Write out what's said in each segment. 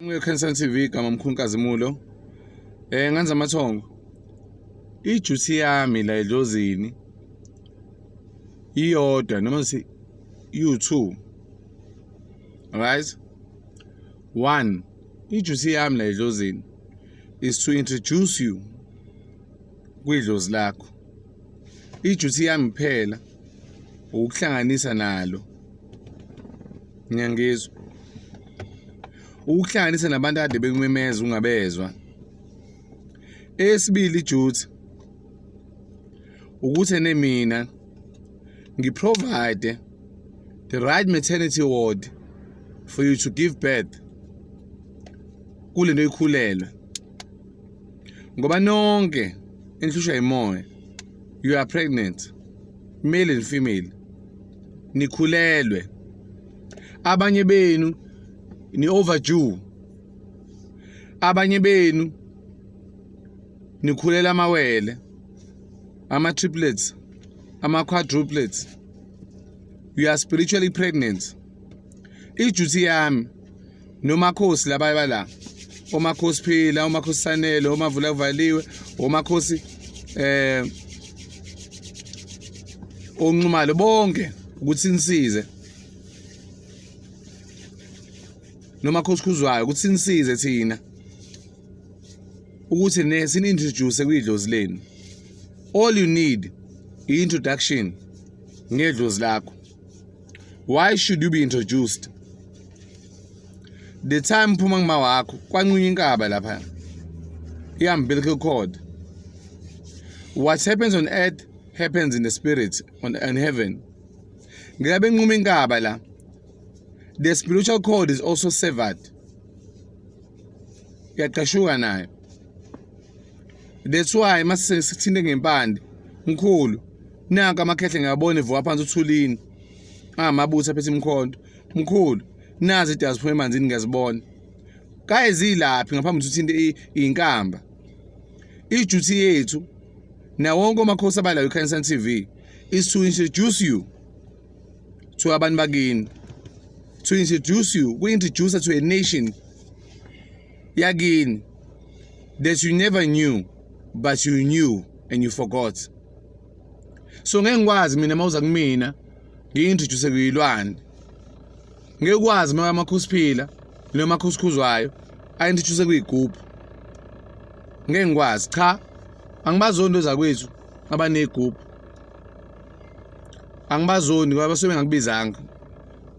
Ngiyo-Cancer TV, igama mkhulu Nkazimulo. Nganza amathongo. Ijuthi yami la edlozini iyodwa noma ngithi u2. Right? One, ijuthi yami la edlozini is to introduce you kwidlozi lakho. Ijuthi yami kuphela ukuhlanganisa nalo. Ngiyangizwa. Ukuhlanganisa nabantu kade bekumemeza ungabezwa. Eyesibili ijuthi ukuthi ene mina ngiprovide the right maternity ward for you to give birth kulento ikhulelwe, ngoba nonke enihlushwa imoya, you are pregnant, male and female, nikhulelwe. Abanye benu ni overdue, abanye benu nikhulela amawele, ama triplets, ama quadruplets. You are spiritually pregnant. Iduty yami nomakhosi laba bala, omakhosi phila, omakhosi sanele, omavula kuvaliwe, omakhosi onxumalo bonke, ukuthi nisize nomakhosi khuzwayo, ukuthi nisize thina ukuthi ne sini-introduce kwidlozi lenu. All you need i-introduction ngedlozi lakho. Why should you be introduced? The time phuma kuma wakho kwanqunya inkaba lapha, i-umbilical cord. What happens on earth happens in the spirit on in heaven. Ngeke benquma inkaba la, the spiritual cord is also severed, iyaqashuka nayo. That's why mase sithinte ngempande, mkhulu, nanka amakhehle ngiyabona evuka phansi uthulini, angamabutho aphethe imikhonto. Mkhulu, nazi idazi ziphuma emanzini, ngiyazibona kaye zilaphi ngaphambi ukuthi uthinte inkamba. Iduty yethu nawo wonke amakhosi abalayo i-Cancer TV is to introduce you to abantu bakini, to introduce you, ku-introduce to a nation yakini that you never knew, but you knew and you forgot. So ngeke ngikwazi mina mawuza kumina ngi-introduce kuyilwane. Ngeke ukwazi uma amakhosi phila noma amakhosi khuzwayo a-introduce kuyigubhu. Ngeke ngikwazi, cha, angibazondi ozakwethu abanegubhu, angibazondi ngoba basuke bengakubizanga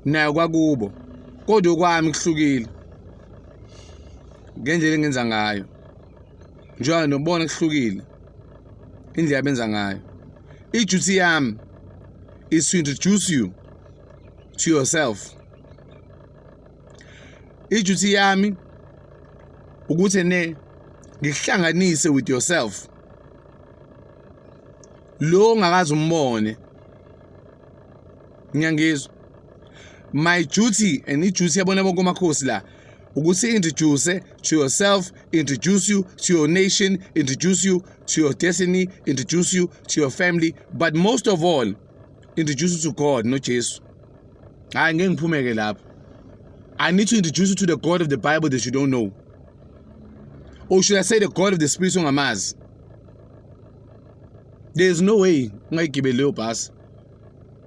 nayo kwakubo, kodwa okwami kuhlukile ngendlela engenza ngayo, njengoba nobona kuhlukile indlela abenza ngayo. Iduty yami is to introduce you to yourself. Iduty yami ukuthi ne ngikuhlanganise with yourself lo ongakaze umbone. Ngiyangizwa? My duty and iduty yabona bonke amakhosi la ukuthi introduce to yourself, introduce you to your nation, introduce you to your destiny, introduce you to your family, but most of all introduce you to God noJesu. Hayi, ngeke ngiphumeke lapho. I need to introduce you to the God of the Bible that you don't know, or should I say the God of the spirit ongamazi. There is no way ungayigibeli leyo bhasi.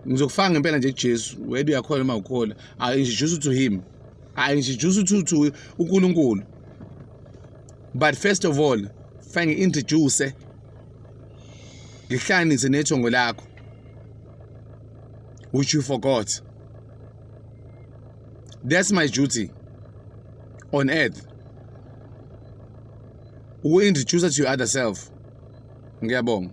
Ngizokufaka ngempela nje kuJesu, whether uyakholwa noma ukholwa. I introduce you to him, I introduce you to uNkulunkulu, but first of all fanele ngi-introduce, ngihlanganise nethongo lakho which you forgot. That's my duty on earth, uku-introduce to your other self. Ngiyabonga.